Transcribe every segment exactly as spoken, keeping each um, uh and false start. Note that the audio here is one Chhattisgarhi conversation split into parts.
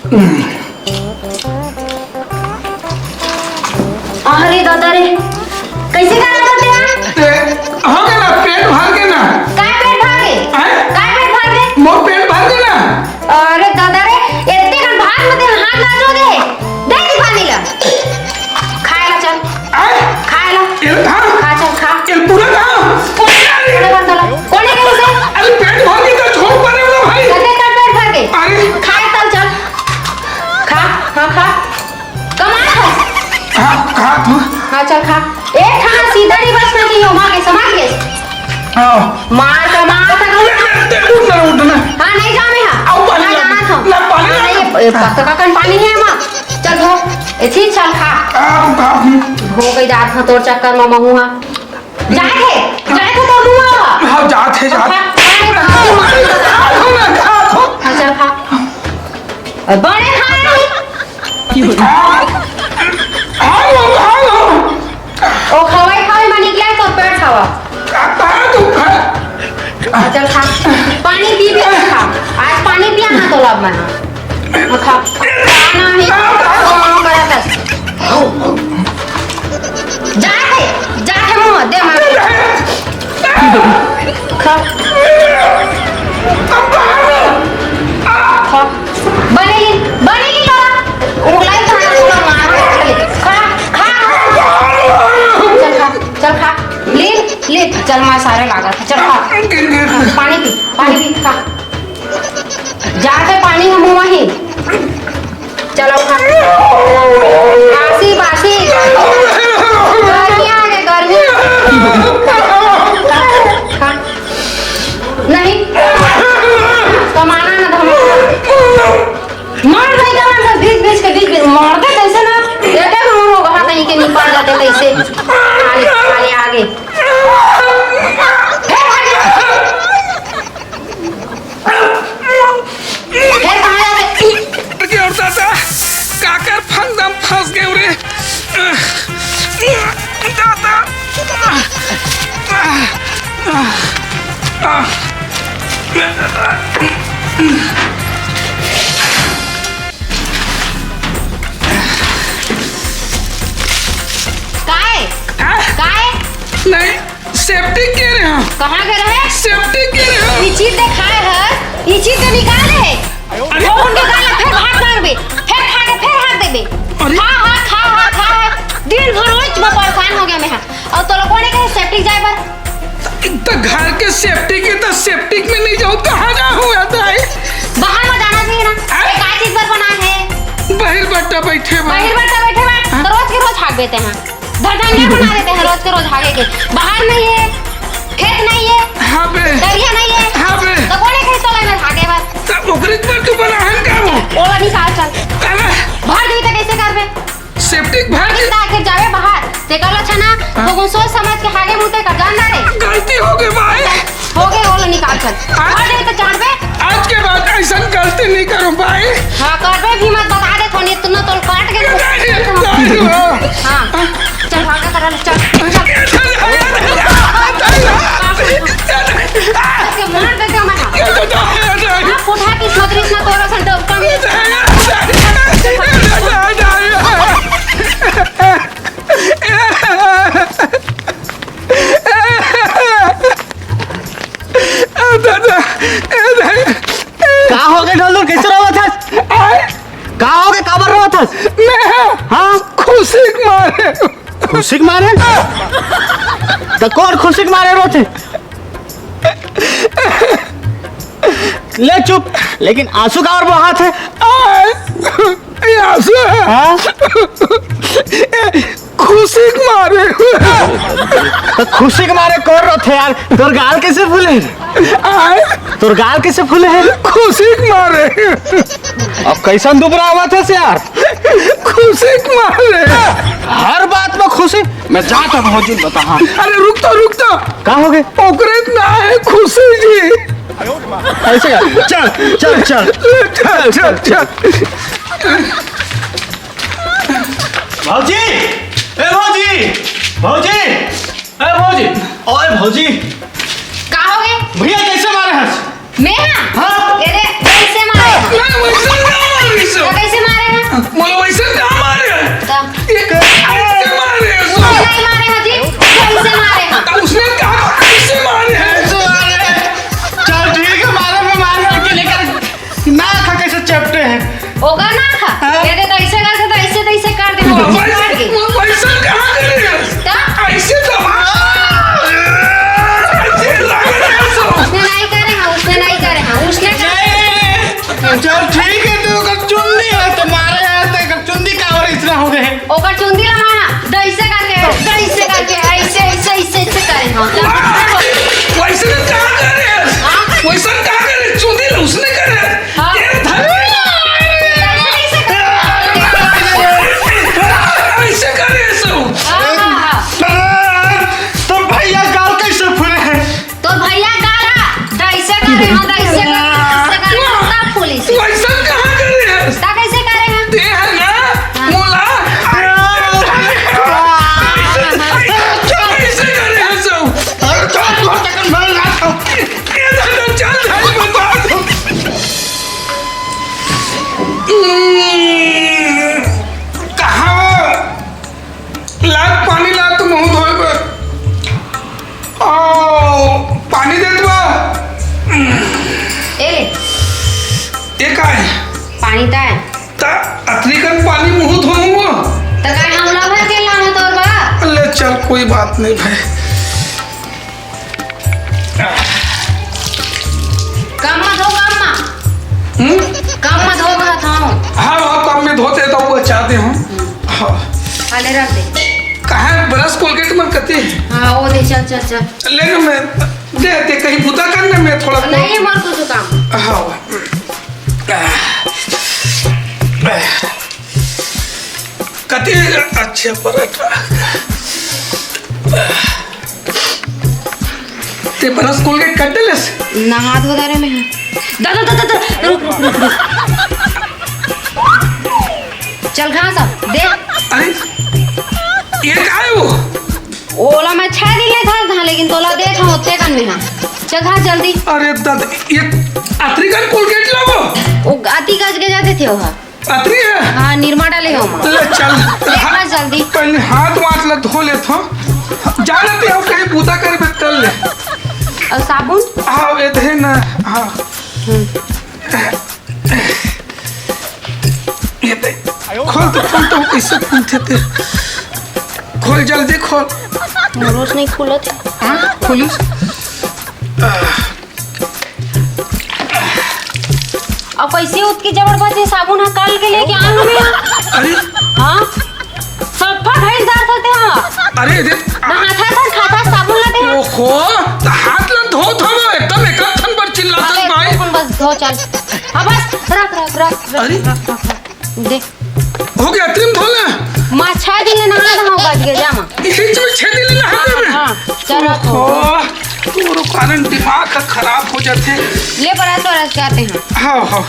अरे दादा रे, कैसे करा करते हैं? ए, हो गया ना, पेट भर के ना। काय पेट भर के? हैं? काय पेट भर के? मोर पेट भर के ना। अरे दादा रे, इतने कन भात में तेन हाथ लाजो दे। दे दी पानी ला। खाए ला चल। हैं? खाए ला। ये था? खा चल, खा। ये पूरा था? कोने कर तला? कोने के उसे? अरे पेट भर के तो छोड़ पड़े हो भाई। कते कर पेट भर के? अरे। खाए तल चल। खा, हाँ खा। कमा खा। हाँ, खा तू। हाँ चल खा। एक खाना सीधा नहीं बचना चाहिए, मार के, समझ गए? हाँ। मार का, मार का, मार का। उठ ना, उठ ना। हाँ, नहीं जाओ मैं, हाँ। आओ, पानी हाँ, ला। जाना था। ला, पानी हाँ, ला। नहीं, ये, ये पक्का का कन पानी है, माँ। चल धो, एथी चल खा। आ, आ, हो गई जात हाँ तोर चक्कर में महू हाँ। जाए थे, जाए थे तोर मुँह हाँ। हाँ, जात है, जात। खा, खा, खा, खा। खा दो ना, खा दो। हाँ, चल खा। और बड़े खा रहे हैं। हाँ, हाँ, हाँ, हाँ। ओ खवाई खवाई में निकले तो पेट खावा। आ, आ, तू खा। हाँ, चल खा। पानी पी भी खा। आज पानी पिया ना तो लब में। खा। खाना ही। जा थे, जा थे मुँह, दे मार। खा। खा। बनेगी, बनेगी तोरा। उगलाई खाना पूरा मार के खा। खा, खा, खा। चल खा, चल खा। ले, ले, चल मार सारे लागत है। चल खा। पानी पी, पानी पी, खा। जाके पानी हम वहीं। चलो खा। बासी, बासी। गर्मी आ गई, गर्मी। खा। नहीं। कमाना ना धमाना। मार नहीं कमाना, भीज, भीज के, भीज, भीज। मारते कैसे ना? एक एक मुंह होगा, कहीं के निकाल जाते कैसे? आगे, आगे, आगे। फेर कहाँ जाबे? अरे और दादा, काकर फंदा म फंस गए रे। दादा। काय? हाँ? काय? नहीं। सेप्टिक के रहे हो? कहाँ के रहे? सेप्टिक के रहे हो? ई चीज देखाए है, ई चीज तो निकाल रहे। अरे। और उनके गाल में फिर भात मांगबे, फिर खा के फिर हाथ देबे। अरे। खा, खा, खा, खा, खा। दिन भर रोज में परेशान हो गया मैं। हाँ। और तो लोगों ने कहे सेप्टिक जाए बर। तो घर के सेप्टिक है तो सेप्टिक में नहीं जाओ, कहाँ जाओ आता है? बाहर में जाना चाहिए ना। हाँ? ये काय चीज पर बना है? बहिर बट्टा बैठे बा। बहिर बट्टा बैठे बा। हाँ? तो रोज के रोज हाक देते हैं। धरधंगा बना देते हैं रोज के रोज आगे के। बाहर नहीं है, खेत नहीं है, हाँ बे। दरिया नहीं है, हाँ बे। तो कोने खेत तो लेने भागे बस। तब ओकरे पर तू बना है का वो? ओला निकाल चल। अरे। भर गई तो कैसे करबे? सेप्टिक भर के। आखिर जावे बाहर, ते कल अच्छा ना, हाँ। तो वो सोच समझ के आगे मुंह ते कर जान दे रे। गलती हो गई भाई। हो गए, ओला निकाल चल। आज और नहीं तो जानबे। आज के बाद ऐसा गलती नहीं करूँ भाई। हाँ, करबे भी मत, बता दे, थोड़ी इतना तोल काट के नहीं, नहीं, नहीं। हाँ, चल भागा कर, चल, चल। इसके मार देते हो मैं। हाँ, फुटा किस्मत, किस्मत तोरा सन तो कम। दादा, ए दादा। का हो गए ढोलू, कैसे रोवत हस? आय। का हो गए, काबर रोवत हस? मैं हाँ? खुशी के मारे। खुशी के मारे? तो कौन खुशी के मारे रोथे? ले चुप, लेकिन आंसू काबर बहात है? आय। ये आंसू है। हाँ? खुशी के मारे। तो खुशी के मारे कर रहे थे यार, तोर गाल कैसे फूले? आय? तोर गाल कैसे फूले है? खुशी के मारे। अब कैसन दुबरा हुआ था यार? खुशी के मारे। हर बात में खुशी। मैं जाता भौजी बता। हाँ। अरे रुक तो, रुक तो। का हो गए? ओकरे ना है खुशी जी। ऐसे कर। चल, चल, चल। चल, चल, चल। भौजी, ए भौजी, भौजी, ए भौजी, ओए भौजी। का हो गए? भैया कैसे मारे हस? मैं हाँ? हाँ। अरे कैसे मारे? मैं वैसे ना मारी सो। तो चपटे हैं। ओकर ना खा। हाँ। ये दे, तो ऐसे करके, तो ऐसे, तो ऐसे कर दे, ऐसे काट के। वैसे, वैसे कहाँ करे? तो? ऐसे तो, ऐसे लगे हैं सब। उसने नहीं करे हैं, उसने नहीं करे हैं, उसने करे हैं। चल ठीक है, तो ओकर चुन्नी है, तो मारे हैं, तो ओकर चुन्नी का और इतना हो गए। ओकर चुन्नी ला मारा, तो ऐसे करके, तो ऐसे करके, ऐसे, ऐसे, ऐसे, ऐसे करे हैं। वैसे कहाँ करे? हाँ? वैसे कहाँ करे? चुन्नी ला उसने करे। हाँ। तेरे धर के। ऐसे करे सब। हाँ, हाँ, हाँ। तो भैया गाल कैसे फूले हैं? तो भैया गाल है, दैसे करे हो, दैसे करे, दैसे करे, तब पुलिस। तू ऐसा कहाँ करे है? ता कैसे करे हैं? ते है ना, हाँ। मोला। ऐसे करे है सब। अरे चल, तू हट, तक मैं ना खाऊं। ये दादा, चल, चल, बता दो। कहाँ? ला पानी ला, तो मुंह धोए बर। आओ, पानी दे दो। ए ले। ये का है? पानी ता है। ता अतरी कन पानी मुंह धोऊंगा। तो का हम लोग है के लाना तोर बा? ले चल, कोई बात नहीं भाई। कम में धो, कम में। हम्म? कम में धो, कहत हूँ। हाँ, हाँ, कम में धोते तो बचाते हूँ। हाँ। हाँ, ले रख दे। कहाँ है brush Colgate मन कते? हाँ, वो दे, चल, चल, चल। ले ना मैं, दे, दे, कहीं बुता कर ना, मैं थोड़ा नहीं, हमारे को जुकाम। हाँ। कते अच्छा पराठा। ते brush Colgate कर देलस? नहा धो दारे में है। दा, दा, दा, दा, दा, रुक, रुक, रुक, रुक। चल घास आ, दे। अरे, ये का है वो? ओला मैं छह दिन ले था, था, लेकिन तोला दे था, ओते कन में हाँ। चल घास जल्दी। अरे दादा, ये अतरी कन Colgate लावो। वो गाती गज के जाते थे वहाँ। अतरी है? हाँ, निरमा डाले हो माँ। ले चल। देख ना जल्दी। पहले हाथ वाथ ला धो ले थो। जाना ते हो कहीं बूता कर बे कर ले। और साबुन? हाँ, ये दे ना। हाँ। हम्म। ये दे। खोल तो, खोल तो, कैसे खोलते थे? खोल, जल्दी खोल। रोज नहीं खुलत है। हाँ, खोलिस। अब कैसे उतकी जबर बचे साबुन ह काल के लेके आलू में। अरे। हाँ। सफा भैंस दार होते हैं। अरे, दे। ना हाथा था, खाता साबुन लाते हैं। ओहो, तो हाथ ला धो, धो, एकदम एक थन पर चिल्लाता अरे, भाई। अपन बस धो चल। अब बस, रख, रख, रख, रख, अरे। रख, रख, रख। देख। हो गया, अतरी में धो ले। माँ, छह दिन ले नहा रहा हूँ, बच गए, जा माँ। इसी में छह दिन ले नहा हाँ, रहे हैं? हाँ, चल रख। ओहो, तोरो कारण दिमाग ह खराब हो जाते। ले, brush, brush जाते हैं। हाँ, हाँ।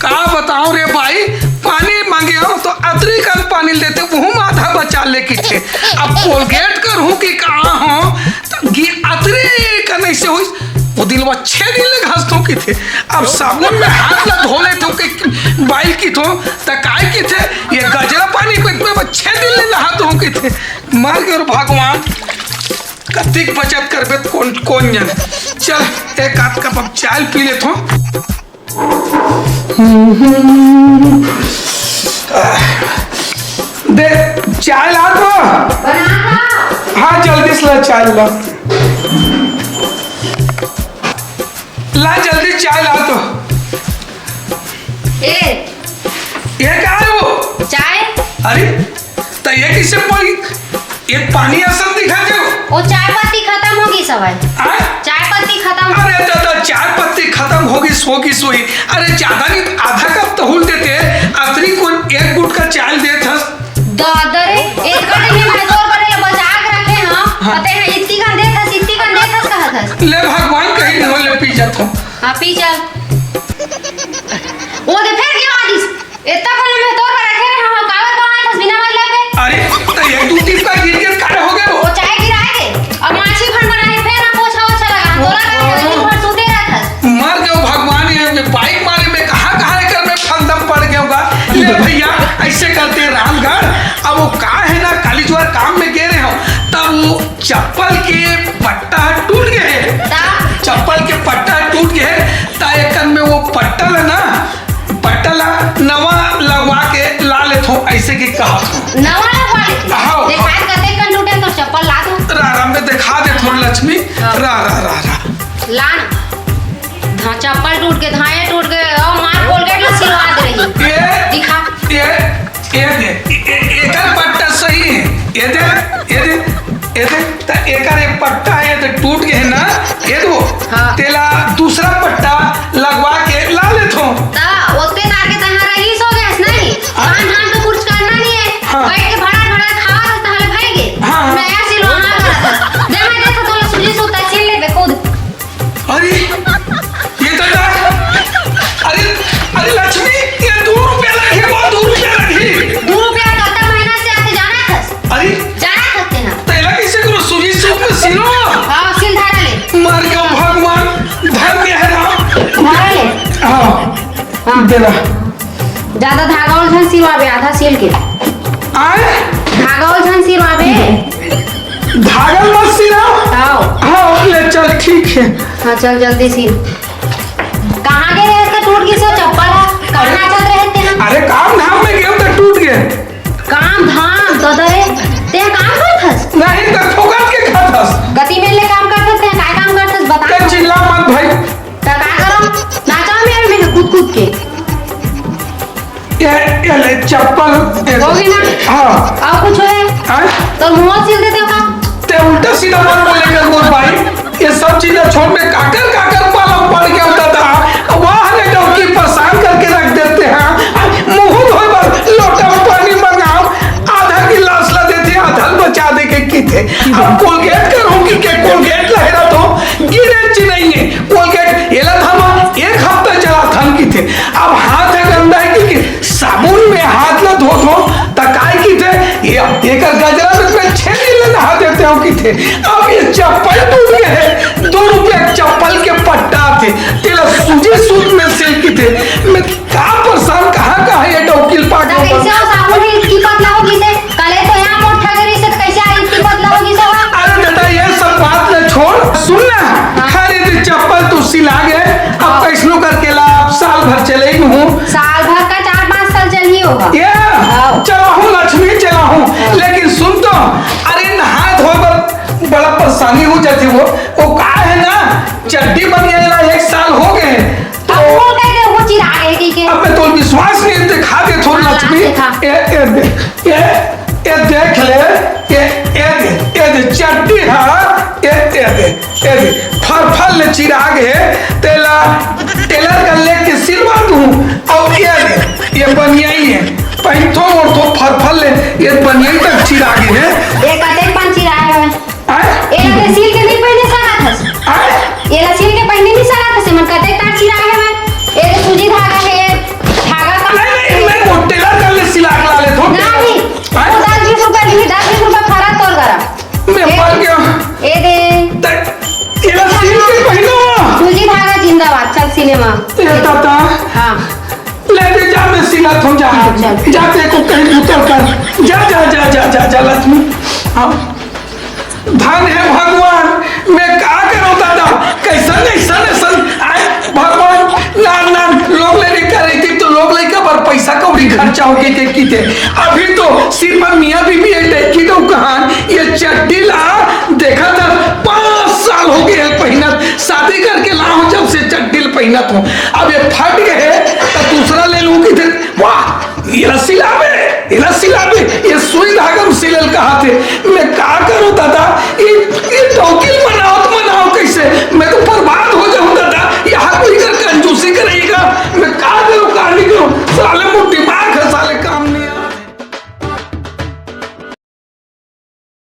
का बताओ रे भाई, पानी मांगे हो तो अतरी कन पानी लेते, वो आधा बचा ले किथे। अब Colgate करहूँ कि का हो, तो गी अतरी कन ऐसे होई, वो दिन वो छह दिन ले घास थों किथे। अब साबुन में हाथ ला धो लेते हो कि बाइल किथो, त काय किथे, ये गजरा पानी को इतने में छह दिन ले नहा थों किथे। मर गए भगवान, कतिक बचत करबे त कोन, कोन जन। चल, एक आध कप अब चाय पी लेथो। दे, चाय ला तो। हाँ, जल्दी से ला, चाय ला। ला, जल्दी चाय ला तो। ए। ये का है वो? चाय। अरे, त ये किसे पड़ी? ये पानी असन दिखाते हो? वो चाय पत्ती खतम होगी सब है। हाँ? चाय पत्ती खतम। अरे दादा, चाय पत्ती खतम होगी, सो की सोई। अरे ज्यादा नहीं, आधा कप तहुल देते, अतरी कोन एक गुटका चाय देत हस। दादा रे, एक घंटे में मैं तोर बर ले बचा के रखे हंव। हाँ। पते हैं, इतनी कन देत हस, इतनी कन देत हस, कहत हस। ले भगवान कहीं नहीं हो, ले पी जात हंव। हाँ, पी चल। वो दे फेर गया आदिस। इतना कोन में तोर बर रखे रहे, हम कागज बनाए थस बिना मतलब के। अरे, तो एक दो टीप का गिर के काय हो गया वो? वो चाय गिराए के। अब माछी भन बनाए, फेर ना पोछा ओछा लगा। तोरा का दिन भर सूते रहत हस। मर गयो भगवान, ये में बाइक मारे में कहाँ, कहाँ एकर में फंदम पड़ गया होगा। ले भैया, ऐसे करते रामगढ़। अब वो का है ना, काली जुआर काम में गे रहे हो, तब वो चप्पल के पट्टा टूट गए। ता? चप्पल के पट्टा टूट गए, ता एकन में वो पट्टा ले ना, पट्टा चप्पल टूट के, धाए टूट के, और मार कोलगेट ला सिलवा दे रही। ये, दिखा। ये, ये दे, ए-, ए-, एकर पट्टा सही है। ये दे, ये दे, ये दे, त एकर एक पट्टा है, ये तो टूट गए ना, ये दो। हाँ। तेला दूसरा पट्टा लगवा के ला लेथो। त ओते तार के तहां रईस हो गए, नहीं? हाँ। काम धाम तो कुछ करना नहीं है। हाँ। बैठ के भड़ा भड़ा खावा तो तहले भाई गे। हाँ, हाँ। नया सिलवा हाँ करत। दे मैं देखो तो सूजी सूता सिल लेबे खुद। अरे, ये तो ना, अरे, अरे लक्ष्मी, ये दू रुपया लगही, वो दू रुपया लगही। दू रुपया कतक महीना से आथे जाना थस? अरे, जाना थस तेना? तेला कैसे करो, सूजी सूत में सिलो? हाँ, सिल धारा ले। मर गया भगवान, धन्य है राम। धारा ले। हाँ, हाँ। देला। ज्यादा धागा वाला झन सिलवाबे, आधा सिल के। आए? धागा वाला झन सिलवाबे। धागा मत सिलाओ। आओ। हाँ, ले चल, ठीक है। हाँ, चल जल्दी सिल। कहाँ गए रहे थे, टूट गिस ओ चप्पल ह? कहाँ नाचत रहे थे ना? अरे काम धाम में गए तो टूट गए। काम धाम तो दे, ते काम करत हस? नहीं तो फोकट के खात हस। गति में ले काम करत हस, ते काय काम करत हस, बता। ते चिल्ला मत भाई। त का करो? नाचा मेरे में कूद कूद के। ये, ये ले चप्पल, ये होगी ना? हाँ। और कुछ है? हाँ? तो मुंह सील देते हो का? ते उल्टा सीधा मत बोले कर मोर भाई। ये सब चीजें छोड़, मैं काकर काकर पालम पड़ गया होता था। वाह रे डौकी, परेशान करके रख देते हैं। मुंह धोए बर लोटा में पानी मंगाओ, आधा गिलास ला देते, आधा बचा दे के की थे। अब कोलगेट करूंगी के कोलगेट लहरा तो गिरे ची नहीं है। कोलगेट एला थमा, एक हफ्ता चला थन की थे। अब हाथ है गंदा है क्योंकि साबुन में हाथ ला धो धो, त काय की थे, ये एकर गजरा में मैं छह दिन ले नहा देते हो की थे। अब ये चप्पल टूट गए है, दो रुपया चप्पल के पट्टा थे, तेला सूजी सूत में सिल की थे। मैं का परेशान, कहाँ कहाँ ये डौकिल पागल कैसे हो साबुन ही इतनी पतला हो गई से? कले तो यहाँ मोटा करी से, कैसे आई इतनी पतला हो गई से? अरे दादा, ये सब बात न छोड़, सुन ना। हाँ। अरे, ये चप्पल तू सिला गए, अब हाँ। कैसनो करके ला, अब साल भर चले ही हूँ। साल भर का चार पाँच साल चल ही होगा। ये हाँ। चला हूँ लक्ष्मी, चला हूँ, हाँ। लेकिन सुन तो, अरे, नहाए धोए बर बड़ा परेशानी हो जाती वो, वो का है ना, चड्डी बनियान ला एक साल हो गए, तो अब वो कह दे, वो चिराग है, ठीक है। अब मैं तो विश्वास नहीं दिखा दे थोड़ा हाँ, लक्ष्मी। दिखा। ए, ए, दे, ए, ए, देख ले, ए, ए, दे, ए, दे, चड्डी हा, ए, ए, दे, ए, दे, फर, फर ले चिराग है, तेला टेलर का लेके सिलवा दूँ, और ये दे, ये बनियाई है, पैंथो और तो फर, फर ले, ये बनियाई तक चिराग है। ये कटे पाँच चिराग है। आय? एला ते सील के नहीं पहने सकत हस। आय? एला सील के पहने नहीं सकत हस, मन कते तार चिरा है मैं। ए तो सूजी धागा है, धागा का नहीं, नहीं, मैं वो टेलर कर ले, सिला के ला ले, थोक नहीं, आय? वो दस बीस रुपया ली, दस बीस रुपया फरा तोर करा। मैं ए, मर गया। ए दे। ते-, एला सील के पहनो। सूजी धागा जिंदाबाद, चल सिनेमा। ए दादा। हाँ। ले दे जा, मैं सिला थों जा। हाँ, चल। जा, ते को कहीं उतर कर। जा, जा, जा, जा, जा, जा, लक्ष्मी। हाँ। धन हे भगवान, मैं का करों दादा, कैसन, ऐसन, ऐसन, आय, भगवान, नान, नान, लोग ले लेकर रही थी, तो लोग लेकर पर पैसा कौड़ी खर्चा होके के की थे। अभी तो सिर्फ मियाँ बीबी ये देखी तो कहान, ये चड्डी ला, देखा था, पाँच साल हो गए पहनत, शादी करके लाओ जब से चड्डी ल पहनत हो, अब ये फट गए, तो दूसरा ले लूँ की थे, वाह, एला सिलाबे, एला सिलाबे, ये सुई धागा म सिलल कहाथे। मैं का करूं दादा, ये, ये डौकिल मनावत मनाव कैसे?